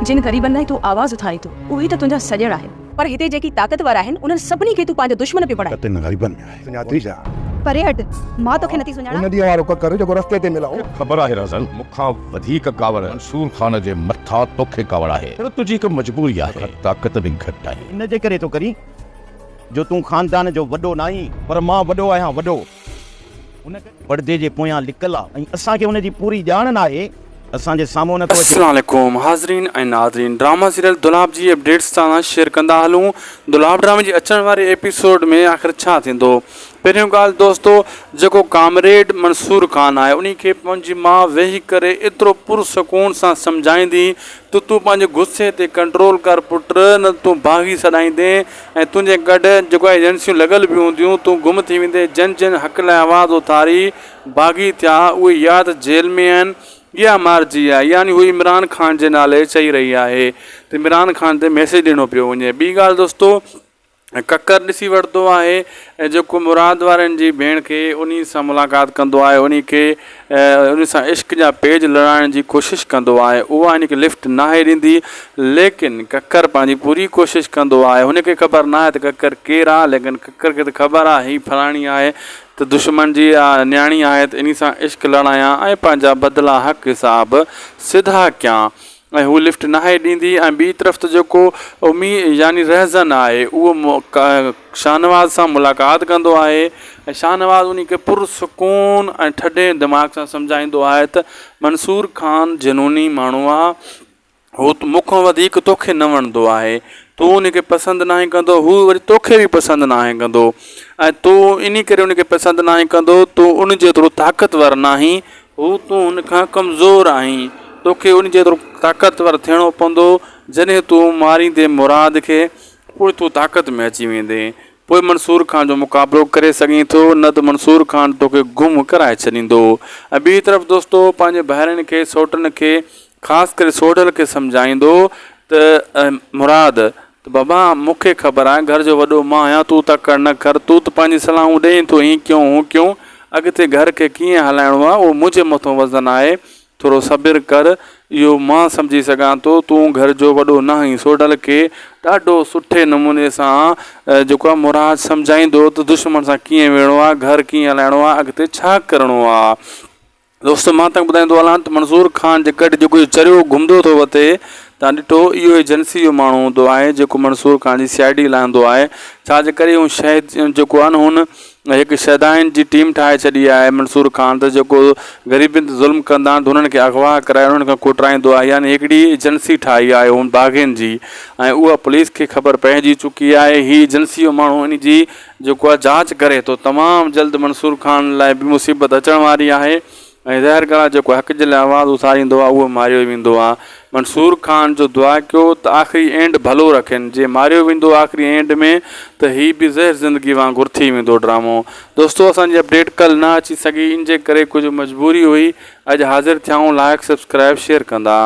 جن غريبن لاء تون آواز اٿارين ٿو، اهي ته تنهنجا سڄڻ آهن. پر هتي جيڪي طاقتور آهن، انهن سڀني کي تون پنهنجو دشمن پيو بڻائين. طاقت انهن غريبن ۾ آهي. سڃاتي ڇا؟ پري هٽ، مان توکي نٿي سڃاڻان. ان ڏينهن وارو ڪڪر جيڪو رستي تي ملائون. مون کي خبر آهي رازل، مون کان وڌيڪ ڪاوڙ منصور خان جي مٿان توکي ڪاوڙ آهي. پر تنهنجي هڪ مجبوري آهي. توکان طاقت به گهٽ آهي. ان جي ڪري ٿو ڪرين جو تون خاندان جو وڏو ناهين. پر مان وڏو آهيان، وڏو. ان ڪري پڙدي جي پويان لڪل آ ۽ اسان کي ان جي پوري ڄاڻ ناهي، اسان جي سامهون نٿو اچي. السلام عليڪم حاضرين ۽ ناظرين ڊراما سيريل دولاب جي اپڊيٽس تان شيئر ڪندا هلون دولاب ڊرامي جي اچڻ واري ايپيسوڊ ۾ آخر ڇا ٿيندو پهريون ڳالهه دوستو جيڪو ڪامريڊ منصور خان آهي انهي کي پنهنجي ماء ويهي ڪري ايترو پرسڪون سان سمجهائيندي ته تون پنهنجي غصي تي ڪنٽرول ڪر پٽ نه تون باغي سڏائيندين ۽ تنهنجي ڪڍ جيڪو ايجنسيون لڳل به هونديون تون گم ٿي ويندين جن جن حق لاء آواز اٿاري باغي ٿيا اهي يا ته جيل ۾ آهن يا مارجي ويا يعني هو عمران خان جي نالي چئي رهي آهي ته عمران خان تي ميسيج ڏنو پيو وڃي ٻي ڳالهه دوستو ڪڪر ڏسي ورتو آهي ۽ جيڪو مراد وارن جي ڀيڻ کي انهي سان ملاقات ڪندو آهي انهي کي انهي سان عشق جا پيج لڙائڻ جي ڪوشش ڪندو آهي اها هن کي لفٽ ناهي ڏيندي ليڪن ڪڪر پنهنجي پوري ڪوشش ڪندو آهي هن کي خبر ناهي ته ڪڪر ڪير آهي ليڪن ڪڪر کي ته خبر آهي هي فلاڻي آهي ته دشمن جي نياڻي آهي ته انهي سان عشق لڙايان ۽ پنهنجا بدلا حق حساب سڌا ڪيان ۽ هو لفٽ ناهي ڏيندي ۽ ٻي طرف ته جيڪو امي يعني رهزن آهي اهو شاهنواز سان ملاقات ڪندو آهي ۽ شاهنواز انهي کي پرسڪون ۽ ٺڍي دماغ سان سمجهائيندو آهي ته منصور خان جنوني ماڻهو آهي هو مون کان وڌيڪ توکي نه وڻندو آهي تون ان کي پسند ناهين ڪندو هو وري توکي به پسند ناهي ڪندو ۽ تون انهي ڪري ان کي پسند ناهين ڪندو تون ان جيترو طاقتور ناهين هو تون هن کان ڪمزور آهين، توکي ان جيترو طاقتور ٿيڻو پوندو، جڏهن تون ماريندين مراد کي، پوء تون طاقت ۾ اچي ويندين، پوء منصور خان جو مقابلو ڪري سگهين ٿو، نه ته منصور خان توکي گم ڪرائي ڇڏيندو. ۽ ٻي طرف دوستو پنهنجي ڀائرن کي، سئوٽن کي، خاص ڪري سوڍل کي سمجهائيندو ته مراد! ته بابا مون کي خبر آهي گهر جو وڏو مان آهيان تون تڪڙ نه ڪر تون ته پنهنجي صلاحون ڏئين ٿو هين ڪيون هون ڪيون اڳتي گهر کي ڪيئن هلائڻو آهي اهو منهنجي مٿو وزن آهي ٿورو صبر ڪر اهو مان سمجهي سگهان ٿو تون گهر جو وڏو ناهين سوڍل کي ڏاڍو سٺي نموني سان جيڪو آهي مراد سمجهائيندو ته دشمن سان ڪيئن ويهڻو آهي گهر ڪيئن هلائڻو آهي اڳتي ڇا ڪرڻو آهي. دوستو مان تنهن ٻڌائيندو هلان ته منظور خان جي ڪڍ جيڪو اهو چريو گهمندو ٿو وتي تان ڏٺو اهو ايجنسي جو ماڻهو هوندو آهي جيڪو منصور خان جي سي I D لاهندو آهي ڇا جي ڪري هو شهد جيڪو آهي نه هن هڪ شهدائن جي ٽيم ٺاهي ڇڏي آهي منصور خان ته جيڪو غريبن تي ظلم ڪندا آهن ته هنن کي اغوا ڪرائي انهن کان ڪٽرائيندو آهي يعني هڪڙي ايجنسي ٺاهي آهي هن باغين جي ۽ اها پوليس کي خبر پئجي چڪي آهي هي ايجنسي جو ماڻهو ان جي جيڪو آهي جاچ ڪري ٿو تمام جلد منصور خان لاء به مصيبت اچڻ واري آهي ۽ ظاهر ڳالهه آهي جيڪو حق جي لاء آواز اٿاريندو آهي اهو ماريو ويندو آهي منصور خان جو دعا ڪيو ته آخري اينڊ ڀلو رکين جي ماريو ويندو آخري اينڊ ۾ ته هي به زهر زندگي وانگر ٿي ويندو ڊرامو دوستو اسان جي اپڊيٽ ڪل نه اچي سگهي انجي ڪري ڪجهه مجبوري هئي اڄ حاضر ٿيا آهيون لائڪ سبسڪرائب شيئر ڪندا.